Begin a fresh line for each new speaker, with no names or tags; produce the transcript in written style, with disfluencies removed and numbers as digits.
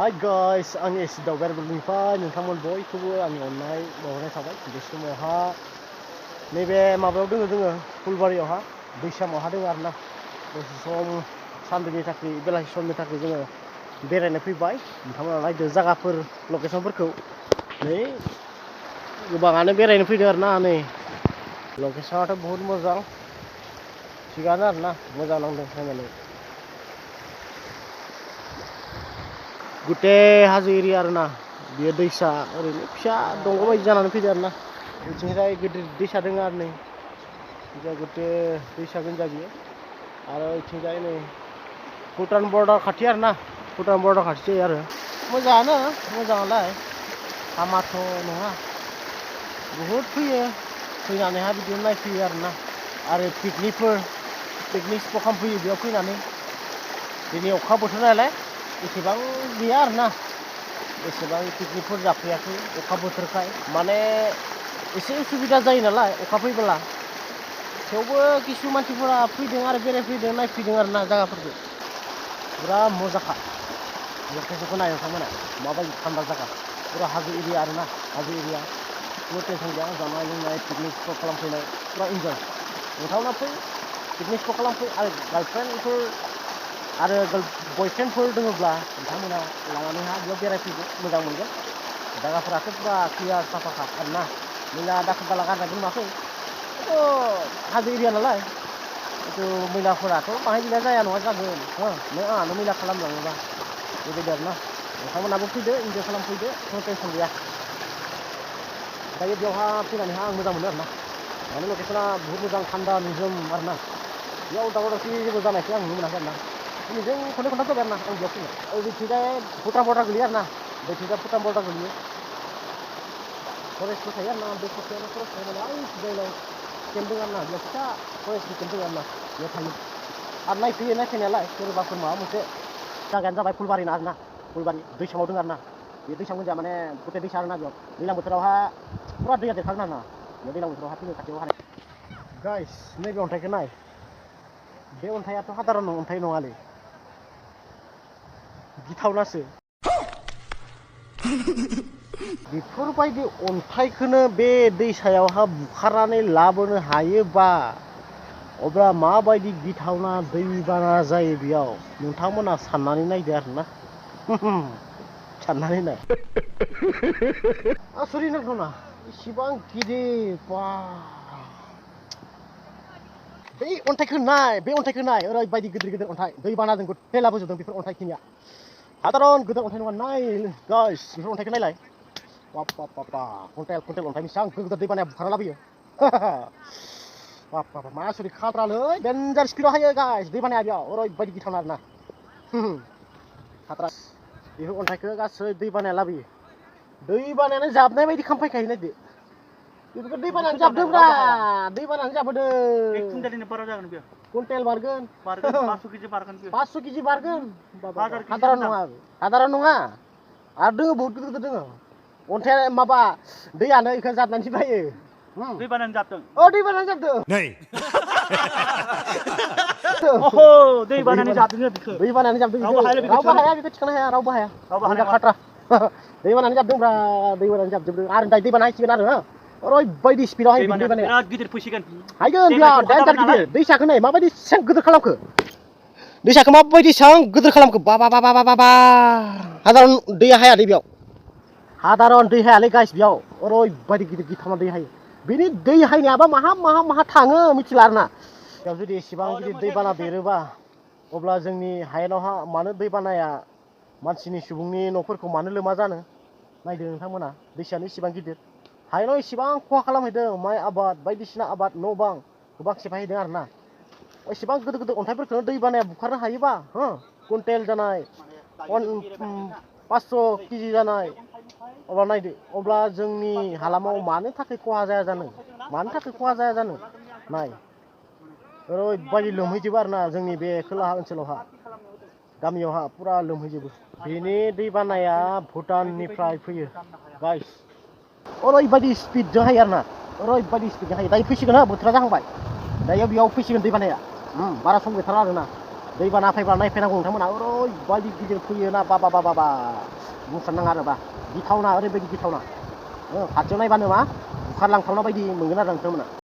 Hi guys, आं AC दावबायारिफोरनिफ्राय नोंथांमोन बयखौबो आंनि अननाय बावहरनाय थाबाय। बे समावहा नैबे माबायाव जोङो फुलबारियावहा दैसामावहा दङ आरोना। दसे सम सानदुंनि थाखाय बेलासि समनि थाखाय जोङो बेरायनो फैबाय। नोंथांमोना नायदो जायगाफोर लकेसनफोरखौ नै गोबाङानो बेरायनो फैदों आरोना। नै लकेसनाथ' बहुत मोजां, थिगानो आरोना, मोजां नांदों नायनानै। गुटे हाजो एरिया आरोना, बेयो दैसा ओरैनो फिसा दंग' बायदि जानानै फैदो आरोना। बिथिंजाय गिदिर दैसा दङ आरो नै बिजा गुटे दैसा गोनजा बियो। आरो बिथिंजाय नै भुटान बर्डार खाथि आरोना, भुटान बर्डार खाथि जायो आरो। मोजाङानो, मोजाङालाय हामाथ' नङा, बहुद फैयो, फैनानैहाय बिदिनो नायफैयो आरोना। आरो पिकनिक स्पट खालामफैयो बेयाव फैनानै। दिनै अखा बोथोर नालाय एसेबां गैया आरोना, एसेबां पिकनिकफोर जाफैयाखै अखा बोथोरखाय। माने एसे उसुबिदा जायो नालाय अखा फैबोला, थेवबो किसु मानसिफोरा फैदों आरो बेरायफैदों, नायफैदों आरोना जायगाफोरखौ। बिराद मोजांखा लकेसनखौ नाय नोंथांमोना, माबायदि थान्दा जायगा, पुरा हाजो एरिया आरोना, हाजो एरिया। खुनु टेनसन गैया, जानाय लोंनाय पिकनिक स्पट खालामफैनाय पुरा इन्जय। नोंथांमोना फै, पिकनिक स्पट खालामफै, आरो गार्लफ्रेन्डफोर आरो बयफ्रेन्डफोर दङब्ला नोंथांमोना लानानैहा बेयाव बेरायफैदो, मोजां मोनगोन। जायगाफोराथ' पुरा क्लियार साफाखा आरोना, मैला दाखोर दाला गारनायबो नुवाखै। हाजो एरिया नालाय मैलाफोराथ' बाहाय गैया जाया नङा जागोन, नों आंहानो मैला खालामलाङोबा बेबायदि आरोना। नोंथांमोनाबो फैदो, इन्जय खालामफैदो, खुनु टेनसन गैया। दायो बेयावहा फैनानैहा आं मोजां मोनो आरोना, माने लकेसना बहुत मोजां, थान्दा निजोम आरोना। बेयाव दावराव दावसि जेबो जानायखौ आं नुनो मोनाखै आरोना। दिनैजों खननै खनथाम जाबाय आरोना आं बेयाव फैनो। ओरैथिंजाय भुटान बर्डार गोलैयो आरोना, बैथिंजाय भुटान बर्डार गोलैयो। फरेस्टबो थायो आरोना, बे खाथियावनो फरेस्ट थायो नालाय जायगायाव केम्प दङ आरोना, बेयाव फिसा फरेस्टनि केम्प दङ आरोना, बेयाव थायो। आरो नायफैयो नायफैनायालाय सोरबाफोर माबा मोनसे। जायगायानो जाबाय फुलबारि आरोना, फुलबारि दैसामाव दङ आरोना। बे दैसा मोनजा माने गुटे दैसा आरोना। बेयाव दैज्लां बोथोरावहा पुरा दैया देरखागोन आरोना, बे दैज्लां बोथोरावहा फैनो खाथियाव हानाय। गाइस नैबे अन्थाइखौ नाय, बे अन्थाइआथ' साधारन अन्थाइ नङालै, गिथावनासो। बेफोरबायदि अन्थाइखौनो बे दैसायावहा बुखारनानै लाबोनो हायोबा अब्ला माबायदि गिथावना दैबाना जायो बेयाव, नोंथांमोना साननानै नायदो आरोना। साननानै नाय। आसरित नांथावना, इसिबां गिदिर बा। बे अन्थाइखौ नाय, ओरैबायदि गिदिर गिदिर अन्थाइ, दैबानाजों गुथे लाबोजोबदों बेफोर अन्थाइखिनिया। साधारन गिदिर अन्थाइ नङा, नाय गाइस बेफोर अन्थाइखौ नायलाय। बाब बाब बाब बाब, कुइन्टेल अन्थाइ बेसेबां गिदिर दैबानाया बुखारना लाबोयो। बाब बाब मा आसरित खाथ्रालै, डेन्जार स्पिडआव हायो गाइस दैबानाया बेयाव, ओरैबायदि गिथावना आरोना। खाथ्रा बेफोर अन्थाइखौ गासै दैबानाया लाबोयो। दैबानायानो जाबनाय बायदि खालामफैखायो नायदो, बेफोरखौ दैबानायानो जाबदोंब्रा, दैबानायानो जाबोदों।
कुइन्टेलनि बारा जागोन बेयो,
कुइन्टेल बारगोन,
500 केजि बारगोन बेयो,
500 केजि बारगोन।
हाजार
साधारन नङा आरो दोङो बहुत गिदिर गिदिर दोङो अन्थाइ। माबा दैयानो इखौ जाबनानैसो फैयो।
दैबानायानो जाबदों।
दैबानायानो जाबदों।
ओहो दैबानायानो जाबदों बेखौ,
दैबानायानो जाबदों बेखौ, रावबो हाया बेखौ थिखांनो हाया, रावबो हाया, खाथ्रा। दैबानायानो जाबदोंब्रा, दैबानायानो जाबजोबदों। आरो दायो दैबाना हायसिगोन आरो ओरैबायदि स्पिडआव हायो दैबानाया,
बिराद गिदिर फैसिगोन।
हायगोन बिराद डेन्जार गिदिर। दैसाखौ नै माबायदि एसेबां गिदिर खालामखो, दैसाखौ माबायदि एसेबां गिदिर खालामखो, बा बा बा बा बा बा। साधारन दैया हाया दै बेयाव, साधारन दै हायालै गाइस बेयाव, ओरैबायदि गिदिर गिथावना दै हायो। बिनि दै हायनायाबा माहा थाङो मिथिला आरोना। बेयाव जुदि एसेबां गिदिर दैबाना देरोबा अब्ला जोंनि हायेनावहा मानो दैबानाया मानसिनि सुबुंनि न'फोरखौ मानो लोमा जानो। नायदो नोंथांमोना, दैसायानो इसेबां गिदिर, हायेनाव इसेबां खहा खालामहैदों, माइ आबाद बायदिसिना आबाद, न' बां गोबां सेफायहैदों आरोना। एसेबां गिदिर गिदिर अन्थाइफोरखौनो दैबानाया बुखारनो हायोबा, कुइन्टेल जानाय, 500 केजि जानाय, अब्ला नायदो, अब्ला जोंनि हालामाव मानो थाखाय खहा जाया जानो, मानो थाखाय खहा जाया जानो। नाय ओरैबायदि लोमहैजोबो आरोना जोंनि बे खोलाहा ओनसोलावहा, गामियावहा पुरा लोमहैजोबो। बेनि दैबानाया भुटाननिफ्राय फैयो गाइस, ओरैबायदि स्पिडजों हायो आरोना, ओरैबायदि स्पिडजों हायो। दायो फैसिगोन, बोथोरा जाहांबाय, दायो बेयाव फैसिगोन दैबानाया। बारा सम गैथारा आरोना, दैबाना फैबा नायफैनांगौ नोंथांमोना ओरैबायदि गिदिर फैयोना बा बुंखानाङा आरो गिथावना ओरैबायदि गिथावना खाथियाव नायबानो मा बुखारलांथावना बायदि मोनगोन आरो नोंथांमोना